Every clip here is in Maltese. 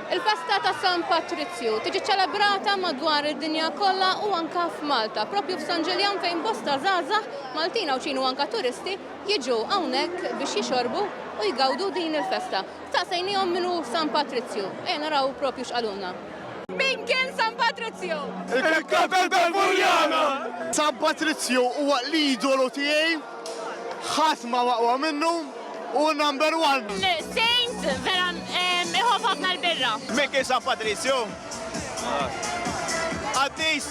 Il-festa ta' San Patrizju tiġi ċelebrata madwar id-dinja kollha u anka f'Malta, propju f'San Ġiljan fejn bosta żgħażagħ Maltin Għawdxin u anka turisti jiġu hawnhekk biex jixorbu u jgawdu din il-festa. Staqsejniehom min hu San Patrizju. Ejja naraw propju x'qalulna. Min kien San Patrizju? Il-Kapitan tal-Furjana! San Patrizju huwa l-idolu tiegħi, ħadd ma aqwa minnu. U number one. Saint vera iħobb ħafna l-birra. Min kien San Patrizju? Qaddis.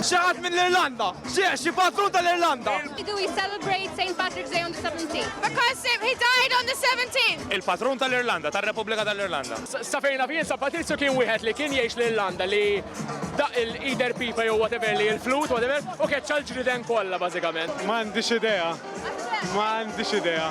Xi ħadd mill-Irlanda. Xi patrun tal-Irlanda. Why do we celebrate St. Patrick's Day on the 17th? Because he died on the 17th. Il-patrun tal-Irlanda, tar-Repubblika tal-Irlanda. Sa fejn naf jien San Patrizju kien wieħed li kien jgħix l-Irlanda li daqq il-either pipa jew whatever li il-flute whatever u keċċa l-ġrieden kollha bażikament. M'għandix idea. M'għandix idea.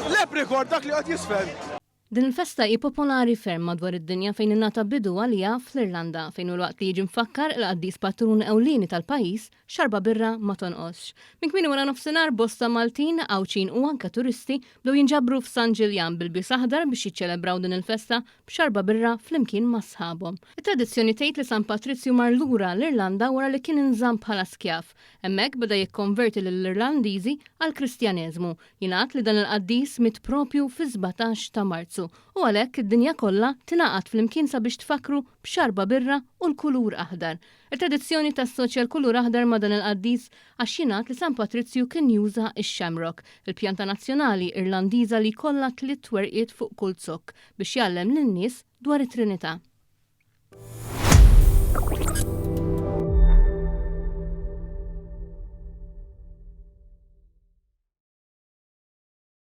Leprechaun dak li joqgħod jiżfen. Din il-festa hi popolari ferm madwar id-dinja fejn ingħata bidu għaliha fl-Irlanda fejn filwaqt li jiġi mfakkar il-qaddis patrun ewlieni tal-pajjiż, xarba birra ma tonqosx. Minn kmieni wara nofsinhar bosta Maltin, Għawdxin u anke turisti bdew jinġabru f'San Ġiljan b'ilbies aħdar biex jiċċelebraw din il-festa b'xarba birra flimkien ma' sħabhom. It-tradizzjoni tgħid li San Patrizju mar lura l-Irlanda wara li kien inżamm bħala skjav. Hemmhekk beda jikkonverti lill-Irlandiżi għall-Kristjaneżmu. Jingħad li dan il-qaddis miet propju fis-17 ta' Marzu u għalhekk id-dinja kollha tingħaqad flimkien sabiex tfakkru b'xarba birra u l-kulur aħdar. Il-tradizzjoni tassoċja l-kulur aħdar ma' dan il-qaddis għax jingħad li San Patrizju kien juża x-shamrock, il-pjanta nazzjonali Irlandiża li jkollha tliet werqiet fuq kull zokk, biex jgħallem lin-nies dwar it-Trinità.